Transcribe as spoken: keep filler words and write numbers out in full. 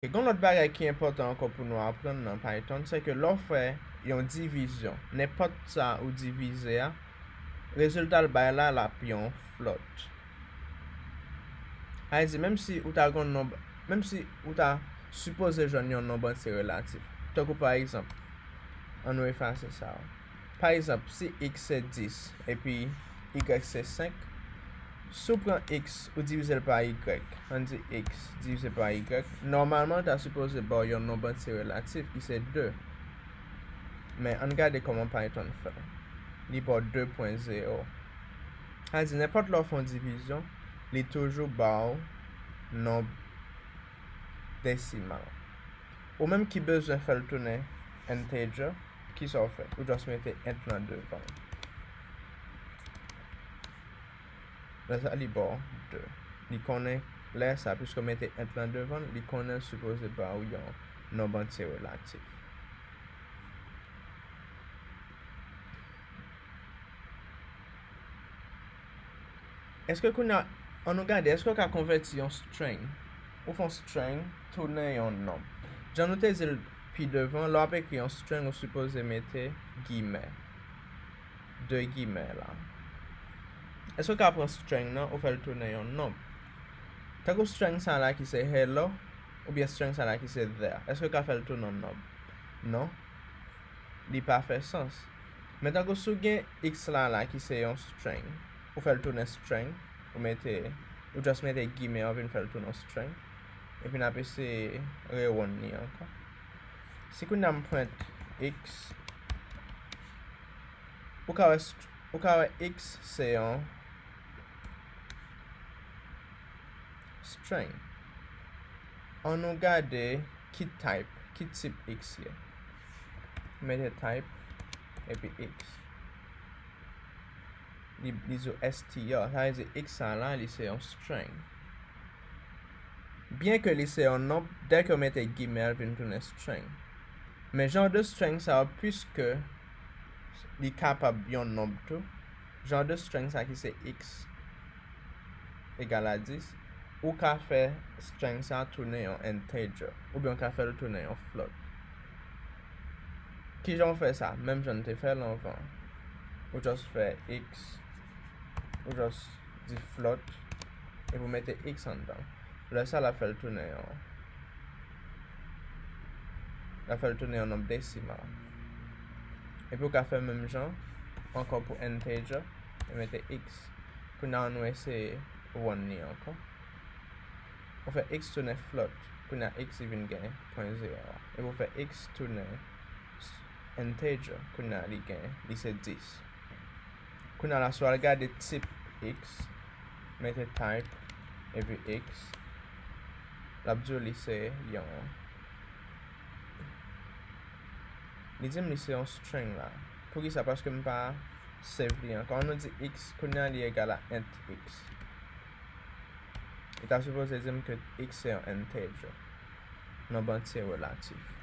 Gen yon lòt bagay ki enpòtan ankò pou nou aprann nan Python, se ke lè w fè yon divizyon, nenpòt sa ou divize a, rezilta l bay la, l ap yon float. Sa vle di, menm si ou ta gen yon nonb, menm si ou ta sipoze jwenn yon nonb antye relatif, tankou pa egzanp, ann nou efase sa. Pa egzanp, si x se dis epi y se senk, si w pran x, ou divize l pa y, ann di x divize pa y, nòmalman, l ta sipoze ba w yon nonb antye relatif ki se de. Men ann gade kòman Python fè. Li ba w de pwen zewo. Sa vle di, nenpòt lè w fè yon divizyon, li toujou ba w nonb desimal. Ou menm ki bezwen fè l tounen integer, kisa w fè? Ou just mete int lan devan l. Lè sa, li ba w de. Li konnen lè sa, piske w mete int lan devan l, li konnen l sipoze ba w yon nonb antye relatif. Èske kounye a, ann nou gade, èske w ka konvèti yon string? Ou fè yon string tounen yon nonb. Jan nou te di l pi devan, lè w ap ekri yon string, ou sipoze mete gimè. De gimè la. Èske w ka pran string nan, ou fè l tounen yon nonb? Tankou string sa la ki se hello, oubyen string sa la ki se there. Èske w ka fè l tounen yon nonb? Non. Li pa fè sans. Men tankou si w gen x la la ki se yon string, ou fè l tounen string, ou mete, ou just mete gimè, ou vin fè l tounen yon string, epi n ap eseye rewonn li ankò. Si kounye a m print x, ou ka wè st-, ou ka wè x se yon string. Ann nou gade ki type, ki tip x ye. Mete type epi x. Li, li di w str, sa vle di x sa la, li se yon string. Byenke li se yon nonb, dèke w mete gimè, l vin tounen string. Men jan de string sa yo, piske li kapab yon nonb tou, jan de string sa ki se x egal a dis, ou ka fè string sa tounen yon integer, oubyen w ka fè l tounen yon float. Kijan w fè sa? Menm jan n te fè l anvan. Ou just fè x, ou just di float, epi w mete x anndan. Lè sa, l ap fè l tounen yon, l ap fè l tounen yon nonb desimal. Epi w ka fè menm jan ankò pou integer, e mete x. Kounye a, ann nou eseye run li ankò. Ou fè x tounen float, kounye a x li vin gen pwen zewo a. Epi ou fè x tounen s-, integer, kounye a li gen, li se dis. Kounye a la, si w al gade tip x, mete type, epi x, l ap di w li se yon, li di m li se yon string la. Poukisa? Paske m pa save li ankò. Ann nou di x, kounye a li egal a int x. Li ta sipoze di m ke x se yon integer, nonb antye relatif.